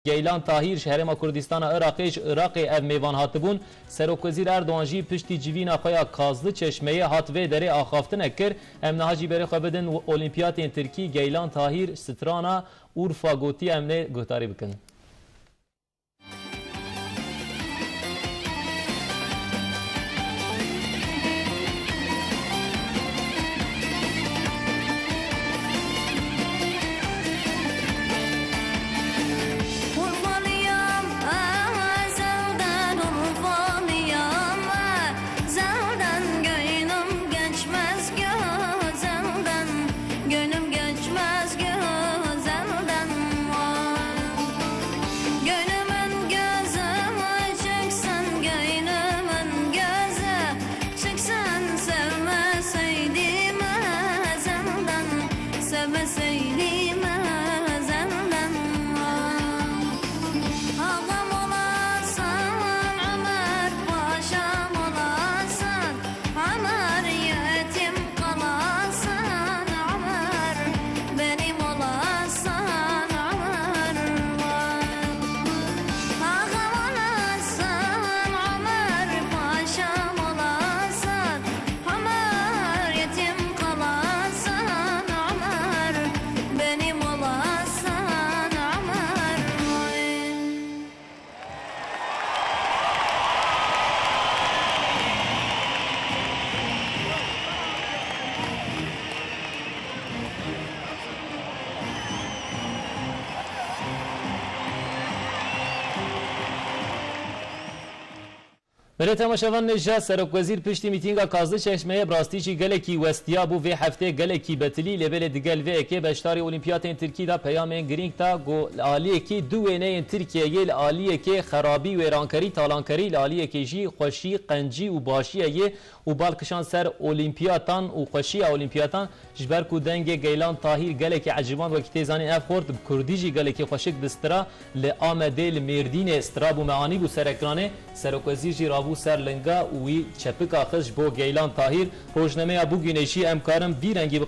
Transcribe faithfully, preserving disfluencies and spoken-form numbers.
Geylan Tahîr ji Herêma Kurdistana Iraqê ji Iraqê ev mêvan hatibûn. Serokwezîr Erdogan jî piştî civîna xwe ya Kazlı Çeşmeyê hat vê derê axaftinek kir. Em niha jî berê xwe bidin Olîmpiyatên Tirkî, Geylan Tahîr strana Urfa gotiye, em nê guhdarî bikin. Urfalıyam, ah, ezelden Urfalıyam, ah, ezelden göynüm geçmez gözelden. Gönlüm geçmez gözelden vay. Gönlümün gözü çıksın, gönlümün gözü çıksın. Sevmeseydim ezelden, sevmeseydim ezelden vay. Ağam olasın, Ömer Paşam olasın. Ömer yetim kalasın, Ömer benim olasın, Ömer vay. Ağam olasın, Ömer Paşam olasın, Ömer yetim kalasın, Ömer benim olasın, Ömer vay. Belê temaşevan, nêja Serokwezîr piştî mîtînga Kazlı Çeşmeyê bi rastî jî gelekî westiya bû. Vê heftê gelekî betilî, lê belê digel vê yekê beşdarî Olîmpiyatên Tirkî de peyamên girîng da ku li aliyekî du wêneyên Tirkiyeyê, li aliyekê xerabî, wêrankerî, talankerî, li aliyekê jî xweşî, qencî û başiyê yê û bal kişand ser Olîmpiyatan û xweşiya Olîmpiyatan. Ji ber ku dengê Geylan Tahîr gelekî eciband, wekî tê zanîn ev xort bi kurdî jî gelekî xweşik distira, li Amedê, li Mêrdînê stira bû, me anî bû ser ekranê. Serokwezîr jî rabû ser linga û wî çepika xist ji bo Geylan Tahîr. Rojnameya bûgînê jî em karin vî rengî